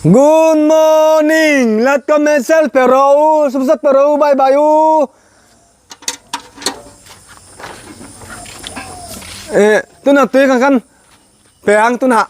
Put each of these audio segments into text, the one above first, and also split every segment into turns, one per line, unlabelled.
Good morning let comment share pe rawh u subscribe pe rawh u bye bye u eh tuna tui kan kan pe ang tuna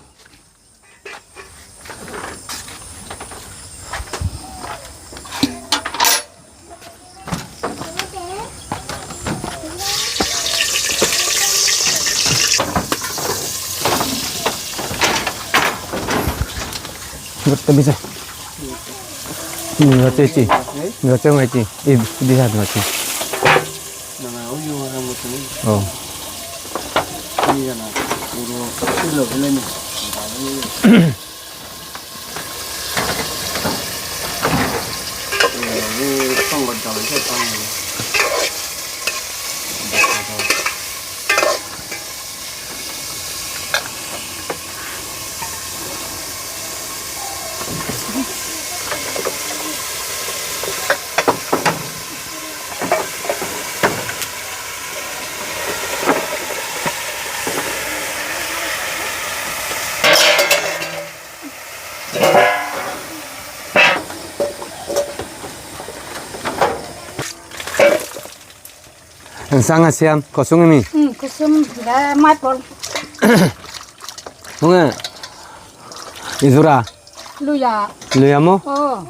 Sanga siam kosong ini.
Kosong dah mat pol.
Bunga. Izura.
Luya.
Luya mo?
Oh.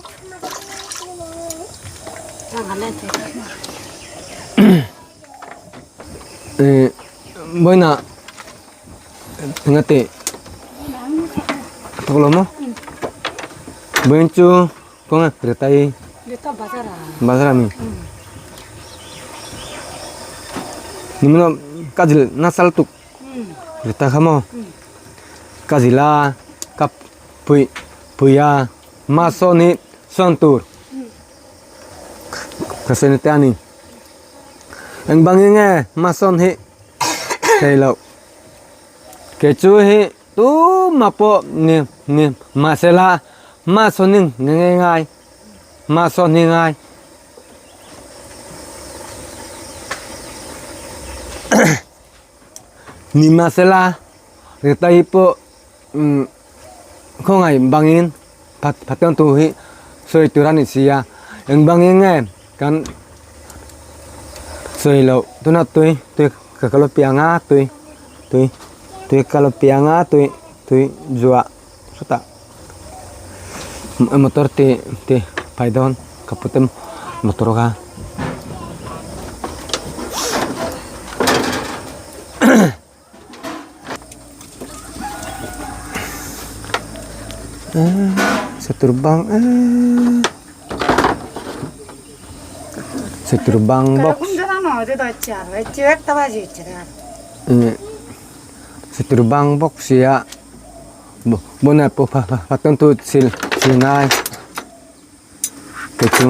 Eh, boy na ngati. Toklo mo? Boy chu kong retai.
Dito bazar.
Bazar mi. Nimno kajil nasal tuk. Reta khamo. Kajila kap pui puya ma so ni son tur. Kasene te ani. Ang bangin nge ma son hi thei lo. Ke chu hi tu ma po ni ni ma se la ma son ning nge ngai ma son ni ngai. Ni ma se la re tai po khaw ngai bangin phat phat tu hi soi tur ani sia eng bangin nge kan soi lo tuna tui tui ka kalo pianga tui tui tui kalo pianga tui tui zua sawtah motor te te phai dawn ka putem motor kha. Seterbang seterbang box seterbang box sia bona pawh pathian tu sil sil ngai kei chu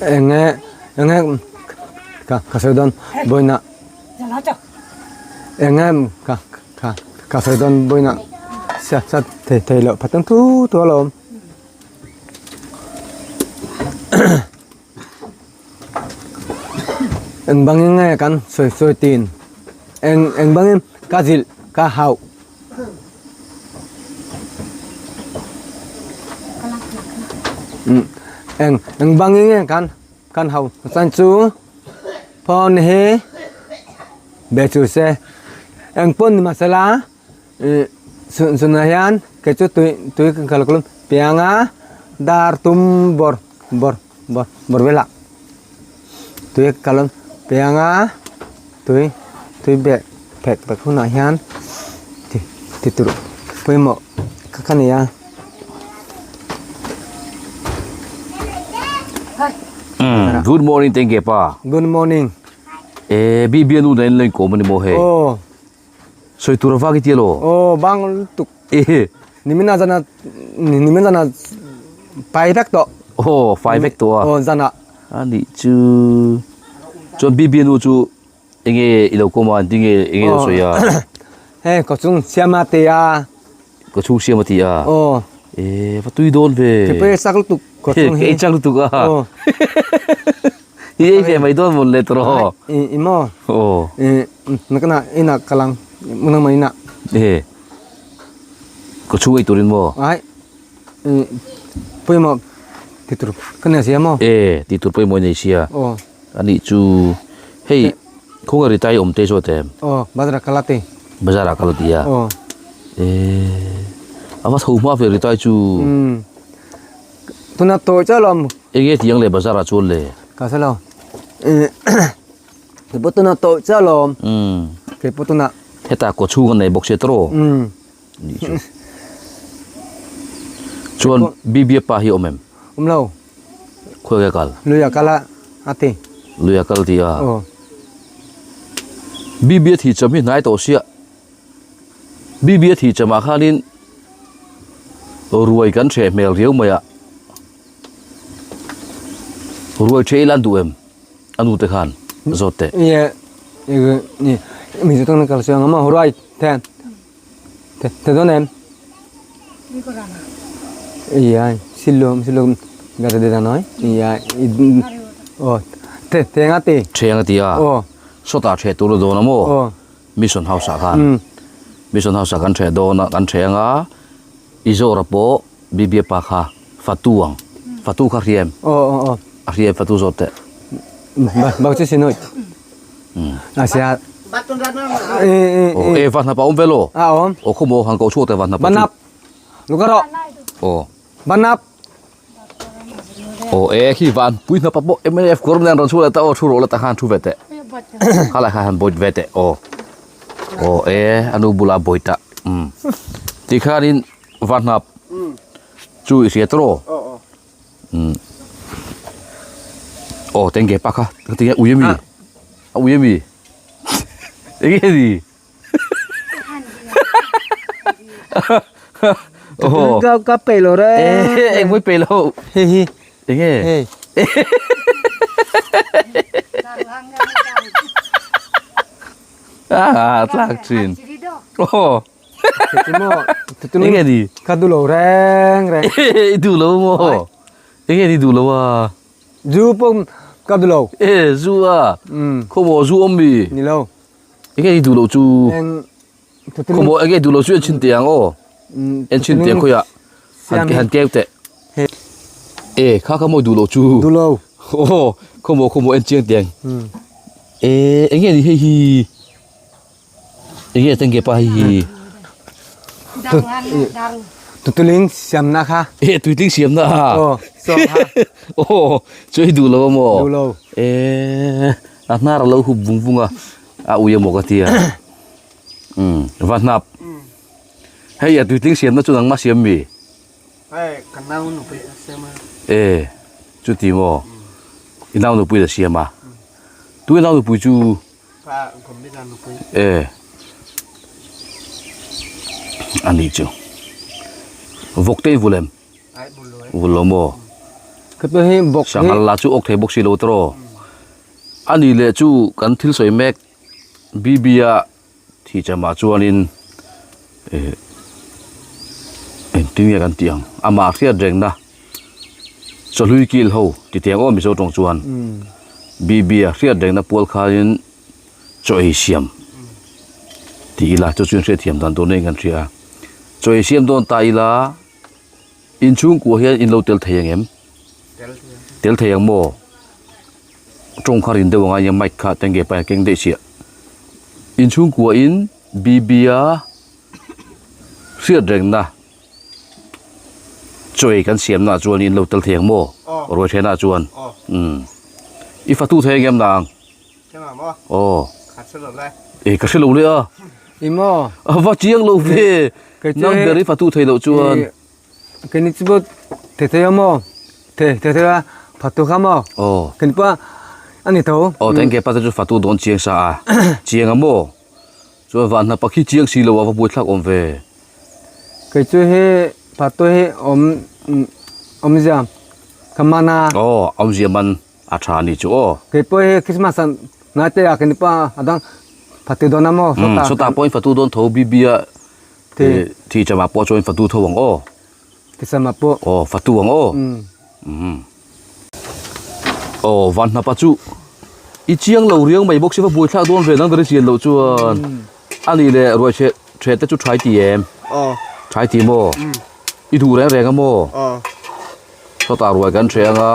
eng nge eng nge ka ka sawi dawn vawiinah eng nge ka ka ka sawi dawn vawiinah sia sia thei thei loh pathian thu thu alawm. Eng bangin nge kan sawi sawi tin eng eng bangin ka zilh ka hauh. Eng eng bangin nge kan kan hauh chan chu phone hi be chu se eng pawn ni mahsela ih chhun ah hian kei chu tui tui ka lo piang a dar tum bawr bawr bawr bawr velah tui ka lo piang a tui tui bek phek tak hunah hian ti ti tur pawimawh kha kha a ni a.
Good morning tengge pa.
Good morning.
E bi bianu na in lo inkom ani maw hei.
Aw.
Sawi tur a vak i tia lo.
Aw bang lutuk.
Ehe.
Nimina zana nimina zana fai vek tawh.
Aw fai vek tawh a.
Aw zana.
A nih chu chuan BBNU chu enge i lo kawm a engtin nge enge i lo sawi a.
Hei ka chung siam a ti a.
Ka chung siam a ti a.
Aw.
E va tui dawn ve.
Ke pawh i chak lutuk ka chung hi.
Ke i chak lutuk a.
Aw.
I ei ve mai dawn mawn le tawh.
I i maw.
Aw.
I nakana inah ka lang nangmah inah.
E. Ka chhung ei turin maw?
Ai pawimawh ti tur ka nei sia maw?
E ti tur pawimawh i nei sia.
Aw.
Anih chu hei khawnge ritai awm te zawt em?
Aw bazar ah kal a ti.
Bazar ah kal a ti a.
Aw.
E a va tho hma ve ritai chu.
Umm tuna tawi chiah lo.
Enge ti ang le bazar ah chuan le?
Ka hre lo. Kei pawh tuna tawi chiah lo.
Umm.
Kei pawh tuna.
Hetah kaw chhung a nei bawk sia tawrh aw.
Umm.
Nih chu. Chuan Bibia pa hi awm em?
Awm lo.
Khawi nge kal?
Lui a kal a a ti.
Lui a kal ti a.
Aw.
Bibia thih cham hi hnai tawh sia. Bibia thih chamah khanin ruai kan hreh hmel riau mai a. Ruai hreh ila an duh em? A nu te khan zawt teh.
Ie, ni, mi chu tawng kal siang a maw ruai te. Te dawn em? Iya, silum silum gata de danoi. Iya, oh, te te nga ti.
The nga ti a.
Oh.
Sawtah the tur a dawn a maw?
Oh.
Mission House ah khan. Mission House ah kan the dawn a, kan the anga i zawr a pawh Bibia pa kha fatu ang. Fatu kha hriam.
Oh oh oh.
A hriam fatu zawt teh.
Bak chu sinoi. Asia.
Oh, e van hapa om velo.
A om.
O khumo han ko chu te van hapa.
Banap. Lukaro.
Oh.
Banap.
Oh, e khi van pui hna pa bo MNF korum nen ron chu la ta o thu ro la ta khan thu ve te. Khala kha han boit ve te. Oh. Oh, e anu bula boita. Um. Ti khanin van hnap. Chu i hria tro.
Oh oh.
Umm aw tengge pa kha ka ti nge ui ami a ui ami enge ni
aw ka ka pe lo re
eng mawi pe lo
hi hi
enge
hei
a tlak thin aw
Enge ni? Ka duh lo reng reng.
I duh lo maw? Enge ni duh lo a?
Zu pawh ka duh lo.
E zu a? Khaw maw zu awm mi?
Ni lo.
Enge ni duh lo chu? Khaw maw enge duh lo chu en chhin teh ang aw. En chhin teh ang khawiah. Han han keu teh. E kha kha maw duh lo chu?
Duh lo.
Aw khaw maw khaw maw en chiang teh ang. E enge ni hei hi? Enge tengge pa hei hi.
Tutuling siamna kha.
E tuitling siamna a.
Aw sawm kha.
Aw chu hei duh lo a maw?
Duh lo.
E a hnar a lo hup vung vung a a ui a maw ka tia. Um va hnap. Hei a tuitling siamna chu nangmah siam mi?
Hei ka nau nupui a siam a.
E chuti maw? I nau nupui a siam a. Tu i nau nupui chu?
Pa Gomila nupui.
E ani chu vawk te i vul em?
Ai vul lo e.
Vul lo maw?
Ka tu hi bawk hi.
Sanghal la chu awk thei bawk si lo tawh. Ani leh chu kan thil sawi mek BB-a thih chamah chuanin eh engtin nge kan tih ang amah hriat rengna chawhlui kil ho ti teng aw Mizo tawng chuan BB-a hriat rengna pual khanin chaw ei siam tih ila chu chuan hriatthiam dan tur nei kan hria a chaw ei siam dawn ta ila inchhungkua hian in lo tel thei ang em tel thei ang maw tawng kha rin deuh anga nia mic kha tenge pa hian keng daih chiah inchhungkua in BB-a hriat rengna chaw ei kan siam naah chuan in lo tel thei ang maw ruai thenah chuan umm i fatu thei ang em nang aw e ka hre lo leh a
I maw
a va chiang lo ve nang ber i fatu thei loh chuan
Keni chu pawh thei thei a maw thei thei thei a fatu kha maw
aw
keni pawh a ni tho
aw tengke pa te chu fatu dawn chiang sa a chiang a maw chuan van hnapa khi chiang si lo a va buaithlak awm ve.
Kei chu hi fatu hi awm awmzia ka man a.
Aw awmzia man a tha a ni chu aw.
Kei pawh hi Christmas ah ngai te ah keni pawh a dang fatu dawn a maw
sawtah. Sawtah pawhin fatu dawn tho BB-a Thi chama pawh chuan fatu tho ang aw.
Thi chama pawh.
Aw fatu ang aw. Umm. Aw van hnapa chu i chiang lo riang mai bawk si va buai thlak dawn ve nang ber i chian loh chuan ani leh ruai chhe the te chu thai ti em.
Aw.
Tha i ti maw? I duh reng reng a maw?
Aw.
Sawtah ruai kan hre anga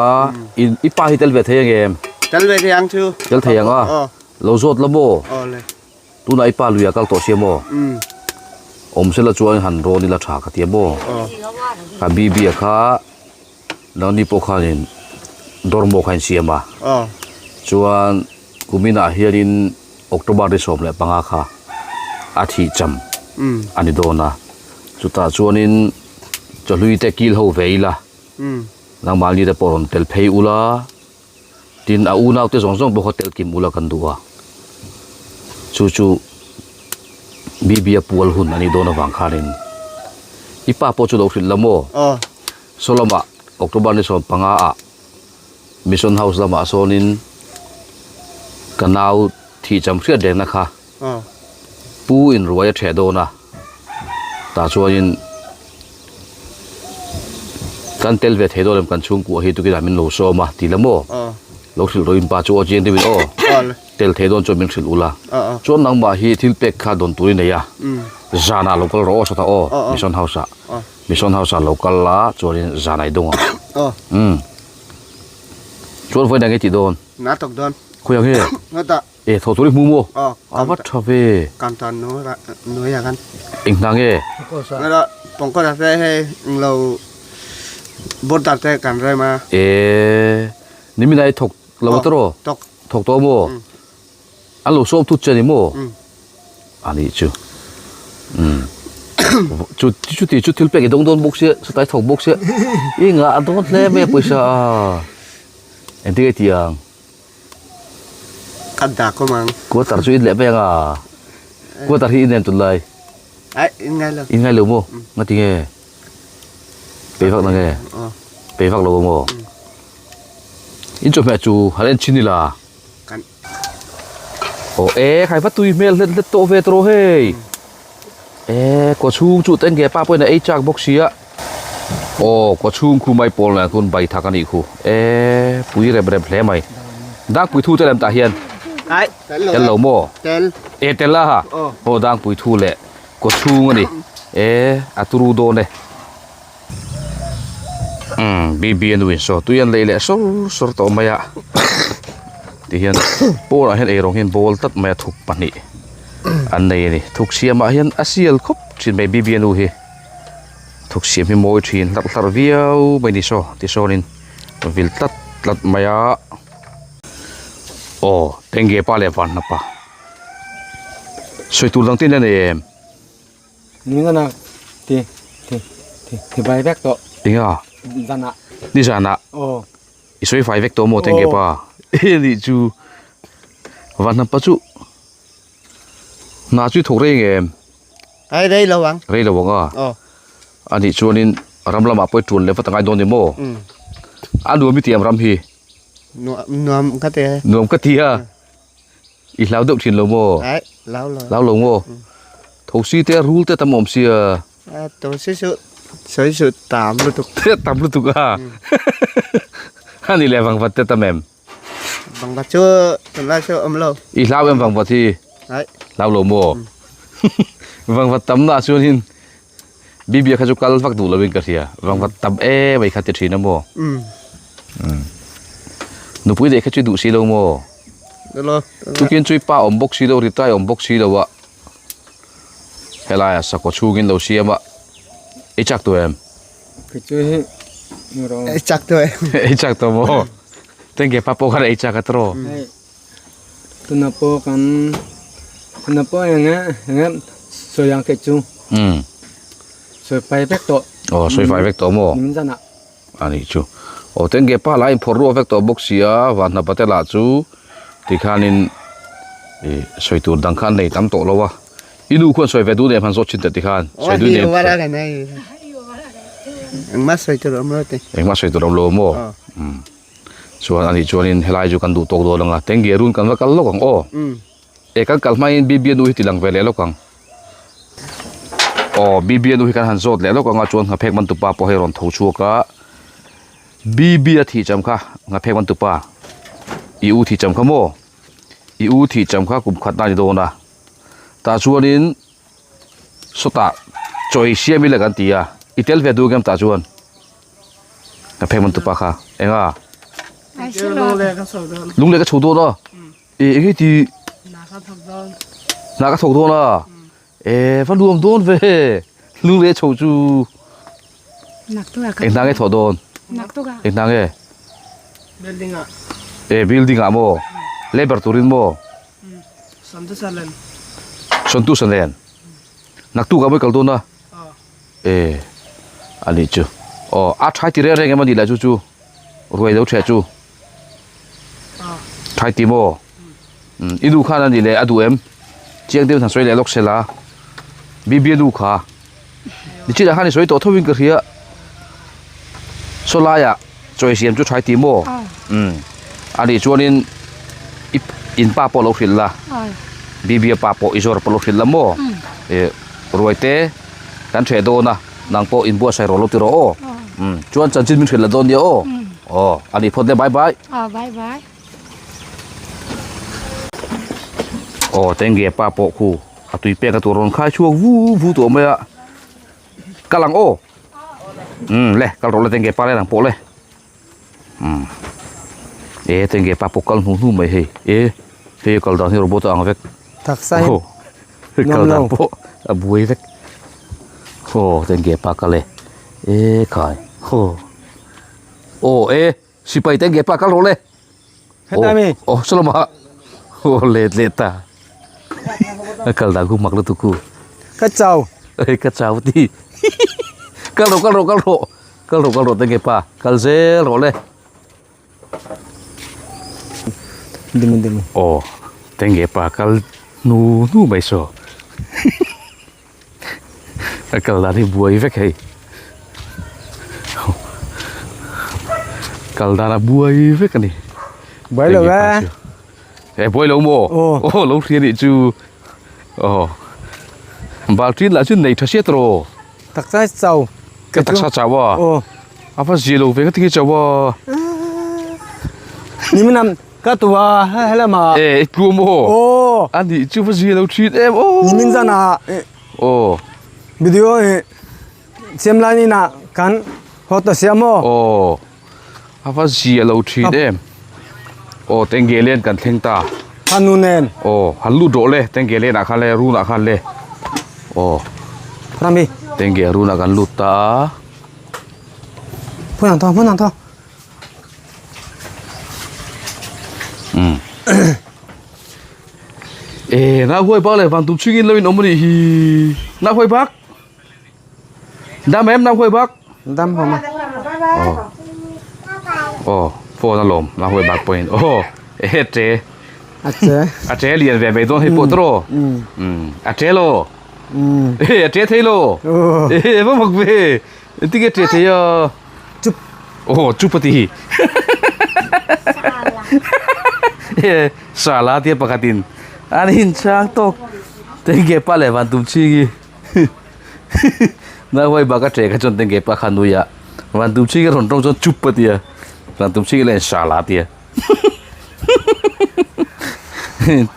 i i pa hi tel ve thei ang em?
Tel ve thei ang chu.
Tel thei ang a?
Aw.
Lo zawt la maw?
Aw le.
Tunah i pa lui ah kal tawh sia maw?
Umm.
Awm sela chuan han rawn ila tha ka ti a maw?
Aw.
Ka bibi a kha nangni pawh khanin dormaw kha in siam a.
Aw.
Chuan kuminah hianin October ni 15 kha a thih cham a ni dawn a. Chutah chuanin chawhlui te kil ho ve ila nangmahni te pawh rawn tel phei ula. Tin, a unaute zawng zawng pawh kha tel kim ula kan duh a, chu chu Bibia pual hun a nih dawn avang khanin i pa pawh chu lo hrilh la maw?
Aw.
Saw lamah October ni 15 ah Mission House lamah sawnin ka nau thihcham hriat rengna kha Pu in ruai a ṭheh dawn a, tah chuanin kan tel ve thei dawn em kan chhungkua hi tukinah min lo sawm a ti la maw? Lo hrilh rawh in pa chu aw chiang deuhin aw tel thei dawn chuan min hrilh ula chuan nangmah hi thil pek kha dawn tur i nei a, zanah lo kal rawh aw sawtah aw Mission House ah Mission House ah lo kal la chuanin zanah i dawng ang umm chuan vawiin ah nge tih dawn?
Na tawk dawn.
Khawi ang nge?
Ngawtah.
E tho tur i hmu maw?
Aw.
A va tha ve.
Kan tan nu ra nuai a kan.
Eng hna nge?
Ngala pongkawt a te hei englo border te kan rem a.
E nimin ai thawk lo a tawh?
Thawk.
Thawk tawh maw? An lo sawm thut che ni maw? A nih chu. Umm. Chu chuti chu thil pek i dawng dawn bawk sia, satai thawk bawk sia. I ngah dawn hle mai a pawisa a. Engtin nge tih ang?
Ka dah kawm ang.
Quarter chu in leh peng a. Quarter hi in em tunlai?
Ai, in ngai lo.
In ngai lo maw? Ngati nge? Pei vak na nge? Pei vak lo maw? In chawhmeh chu han en chhin ila.
Kan.
Aw e, khai va tui hmel hlet hlet tawh ve tawh hei. E, kaw chhung chu teng nge pa pawhin a ei chak bawk sia. Aw, kaw chhung khu mai pawl nen khuan bai thak a nih khu. E, pui rep rep hle mai. Dangpui thu te lem tah hian.
Ai, tel lo.
Tel lo maw?
Tel.
E, tel a ha. Aw, dangpui thu leh kaw chhung a ni. E, a turu dawn e. Umm, BB a nuin saw tui an lei leh sawr sawr tawh mai a. Tihian pawnah hian eirawng hian bawl tlat mai a thuk pahnih an nei a ni. Thuk siamah hian a sial khawp thin mai BB a nu hi. Thuk siam hi mawi thin hlarh hlarh viau mai ni saw tisawnin vil tlat tlat mai a. Aw, Tengge pa leh Vanhnapa sawi tur dang te in la nei em?
Ningana ti ti ti ti vai vek tawh.
Tinga?
Zanah.
Ni zanah?
Aw.
I sawi fai vek tawh maw tengge pa? E nih chu Vanhnapa chu hna chu i thawk rei ang em?
Ai rei lo ang.
Rei lo ang a?
Aw.
A nih chuanin ram lamah pawh i ṭuan leh vat a ngai dawn ni maw? A nuam i ti em ram hi?
Nuam nuam ka ti e.
Nuam ka ti a. I hlau deuh thin lo maw?
Ai, hlau lo.
Hlau lo maw? Thosi te rul te tam awm sia.
A thosi chu sawi chu tam lutuk.
Tam lutuk a. Ani leh vangvat te tam em?
Vangvat chu tunlai chu awm lo.
I hlau em vangvat hi?
Ai.
Hlau lo maw? Vangvat tam na chuanin Bibia kha chu kal vak duh lovin ka hria. Vangvat tam em mai kha ti thin a maw?
Umm.
Nupui daih kha chu i duh si lo maw?
Lo.
Tukin chu i pa awm bawk si lo, Rita awm bawk si lo a. Helaiah sakhaw chhungin lo siam a. I chak tawh em?
Kei chu hi
Ei chak tawh em?
Ei chak tawh maw? Tengge pa pawh khan ei chak a tawh.
Hei tuna pawh kan tuna pawh eng nge eng nge sawi ang kei chu.
Umm.
Sawi fai vek tawh.
Aw sawi fai vek tawh maw?
Nimin zanah.
A nih chu. Aw tengge pa lah in phawrh ruak vek tawh bawk sia Vanhna Patel ah chu tikhanin ih sawi tur dang khan nei tam tawh lo a. I nu khuan sawi ve duh nen han zawt thin teh tikhan sawi duh nen.
Engmah sawi tur awm lo te.
Engmah sawi tur awm lo maw? Umm. Chuan anih chuanin helai chu kan duh tawk dawn ang a, tengge run kan va kal lawk ang aw. E kan kal hmain BBNU hi ti lang ve leh lawk ang. Aw BBNU hi kan han zawt leh lawk ang a chuan nghaphek man tupa pawh hei rawn tho chhuak a. BB a thih cham kha nghaphek man tupa i u thih cham kha maw? I u thih cham kha kum khat na ni dawn a. Tah chuanin sawtah. Chaw ei siam ila kan ti a, i tel ve duh ngem tah chuan ka phek man tupa kha enga? Lung leh ka chho dawn a, e eng nge ti? Hna ka thawk dawn a, e va nuam dawn ve lung leh chho chu eng hna nge thawh dawn? Eng hna nge? E building ah maw? Labour turin maw? Santu Salen. Naktuk ah mawi kal dawn a e a nih chu aw a thai ti reng reng em a nih lah chu chu ruai lo theh chu thai ti maw i nu khan a nih leh a duh em chiang deuhin han sawi leh lawk se la bibi a nu kha nichhinah khan i sawi tawh tho in ka hria saw laiah chawi siam chu thai ti maw a nih chuanin i in pa pawh lo hrilh la bibi a pa pawh i zawr pawh lo hrilh la maw ih ruai te kan hreh dawn a nang pawh in buatsaih rawh lo ti rawh aw chuan chanchin min hrilh la dawn nia aw aw a nih phawt le bye bye aw tengge pa pawh khu a tui pek a tur rawn khai chhuak vu vu tawh mai a kal ang aw umm le kal rawh le tengge pa le nang pawh le umm e tengge pa pawh kal hnu hnu mai hei e hei kal dan hi robot a ang vek
taksa hi
kal dan pawh a buai vek aw tengge pa kal e e khai aw aw e sipai tengge pa kal rawh le
Hetlai mi.
Aw salama aw let let ta a kal dan khu mak lutuk khu.
Ka chau.
Ê ka chau ti. Kal rawh kal rawh kal rawh kal rawh kal rawh tenge pa kal zel rawh le.
Ding ding.
Aw tenge pa kal hnu hnu mai saw. A kal dan hi buai vek hei. Kal dan a buai vek a ni.
Buai lo e.
E buai lo maw? Aw lo hria nih chu. Aw. Balṭin lah chu nei tha hriat rawh.
Taksa chau.
Ka taksa chau a.
Aw.
A va zia lo ve ka ti nge chau a.
Ni min am Ka tua helama.
E i tlua maw?
Aw.
A nih chu va zia lo thin em aw.
Nimin zan ah
Aw.
Video i siam lai ni na kan hot a siam maw?
Aw. A va zia lo thin em. Aw tenge len kan thleng ta.
Hanu nen.
Aw han lut rawh le tenge len ah khan le run ah khan le. Aw.
Rami.
Tenge run ah kan lut ta.
Phun ang thaw phun ang thaw.
E na huai bak le van tum chingin lo in awm ani hi na huai bak dam em na huai bak
dam hom
oh phone a lawm na huai bak point oh e tre
a che
a tre lian ve mai dawn hei pawh tro a tre lo e a tre thei lo e va mak ve Engtin nge ṭe thei a?
Chup.
Aw chup a ti. Sala tia pakhatin an inchang tawk. Tengge pa leh van tum ching hi. Nau huai bak a ṭe kha chuan tengge pa kha a nui a. Van tum ching a rawn tawng chuan chup a ti a. Van tum ching hi sala tia.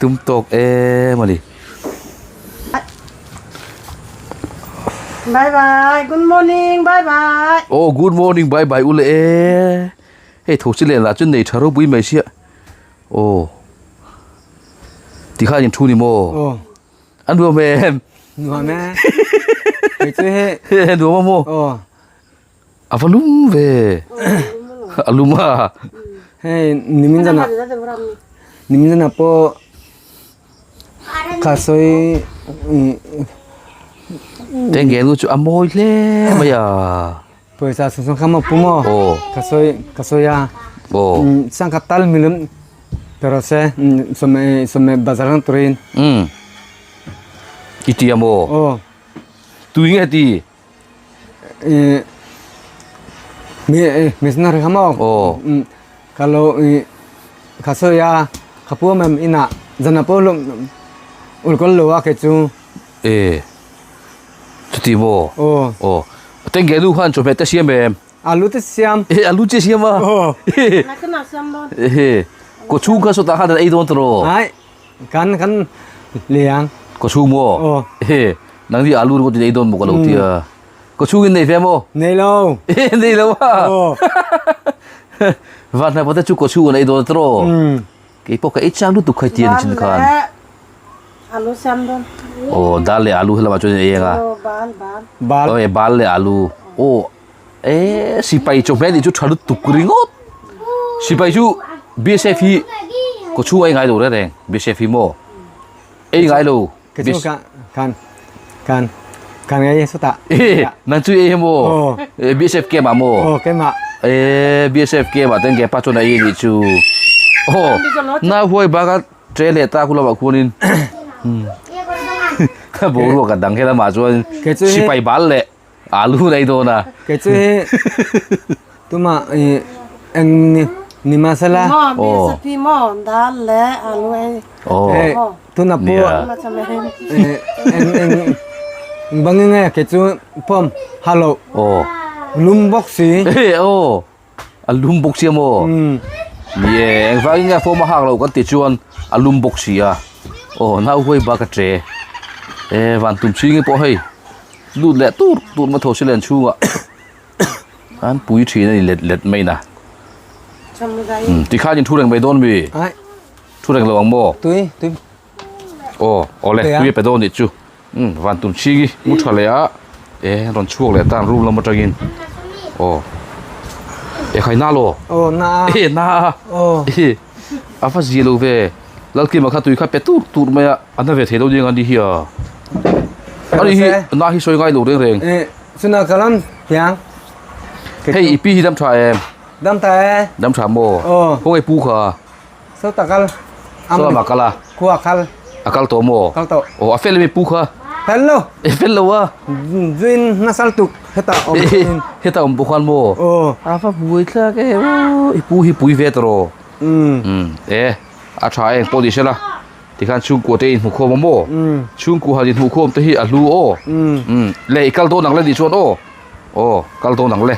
Tum tawk em a ni.
Bye bye good morning bye bye.
Oh good morning bye bye ule e. Hei tho chi len lah chu nei tha ropui mai sia. Oh. Tikhan in thu ni maw?
Oh.
An nuam em?
Nuam e. Hei chu he.
Nuam a maw?
Oh.
A va lum ve. A lum a.
Hei nimin zana nimin zana pawh kha sawi
Tenge nu chu a mawi hle mai a.
Pawisa sung sung kha maw pu maw?
Aw.
Ka sawi ka sawi a.
Aw.
Sangkhat tal milum pero se sawme sawme bazar ang turin.
Um. I ti a maw?
Aw.
Tui nge ti?
Missionary kha maw?
Aw.
Ka lo ka sawi a ka pu mem inah zan a pawh ulkawl lo a kei chu.
E chuti maw?
Aw.
Aw. Tengge nu khan chawhmeh te siam em?
Alu te siam.
E alu che siam a?
Aw.
E kaw chhung kha sawtah khan an ei dawn tawh raw?
Ai kan kan liang.
Kaw chhung maw?
Aw.
E. Nang hi alu ringawt in ei dawn maw ka lo ti a. Ka chhungin nei ve maw?
Nei lo.
Nei lo a. Van hnai pawh te chu ka chhung an ei dawn tiraw? Kei pawh ka ei chang lutuk khai ti a ni chin khan.
Alu siam dawn.
Aw dal leh alu helamah chuan in ei ang a.
Aw bal bal.
Bal.
Aw bal leh alu. Aw e sipai chawhmeh nih chu tha lutuk ringawt. Sipai chu BSF hi ka chhung a ei ngai lo reng reng BSF hi maw? Ei ngai lo.
Ka chu ka kan kan kan ngai su ta.
E nang chu ei mo. E BSF ke ma mo.
Oh ke ma.
E BSF ke ma ten ke pa chuan ei ni chu. Oh na huai ba ka tre le ta ku lama khuanin. Ka bo ru ka dang hela ma chuan sipai bal le alu nei do na.
Ke chu he tuma eng ni ni masala.
Mo BSF mo dal le alu ei.
Oh.
Tuna pawh eng eng eng bangin nge kei chu pawm ha loh lum bawk si.
Aw a lum bawk si a maw? Ni e engvangin nge form a hak loh kan tih chuan a lum bawk si a aw nau huai bak a che e van tum chhing pawh hei lut leh tur tur mai tho si len chhungah an pui thin a ni let let mai na tikhan in thu reng mai dawn mi. Thu reng lo ang maw?
Tui, tui.
Aw, awle, tui a pe dawn nih chu. Umm, van tum chhingi mu tha leh a, e, rawn chhuak leh tan room lam atangin. Aw, e khai na lo.
Aw, na a.
E, na a.
Aw.
E, a va zia lo ve. Lalkima kha tui kha pe tur tur mai a, a na ve thei lo nia ani hi a. Ani hi, na hi sawi ngai lo reng reng.
E, chuna kalam piang.
Hei, i pi hi dam tha em?
Dam tha e.
Dam tha maw?
Aw.
Khawngaih pu kha.
Saw ta kal.
Saw lamah kal a.
Khua kal.
A kal tawh maw?
Kal tawh.
Aw a fel em pu kha?
Fel lo.
E fel lo a.
Zuin nasal tuk heta awm chuan.
Heta awm pawh khan maw?
Aw.
A va buai thlak e aw. I pu hi pui ve tawh rawh.
Umm.
E a tha eng pawh ni sela. Tikhan chhungkua te inhmukhawm a maw? Chhungkua han inhmukhawm te hi a hlu aw. Umm. Le i kal dawn ang le nih chuan aw. Aw kal dawn ang le.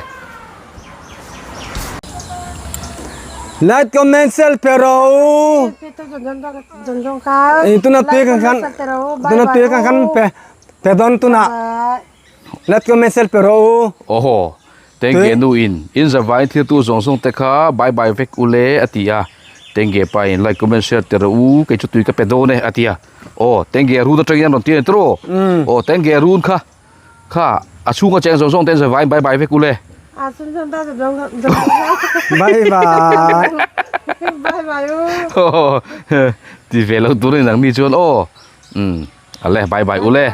Like comment share pe ro. Tuna tui kan khan tuna tui kan khan pe pe don tuna like comment share pe ro.
Oho tenge nu in in zavai thil tu zawng zawng te kha bye bye vek ule a ti a tenge pa in like comment share te ro u kei chu tui ka pe dawn e a ti a aw tenge run atangin an rawn ti a ni tawh aw tenge run kha Kha, a chhunga cheng zawng zawng te an zai vaiin bye bye vek ule.
A chhung zawng ta zawng zawng
Bye bye.
Bye bye u.
Ti ve lo tur a ni nang mi chuan aw. Umm, ale bye bye ule.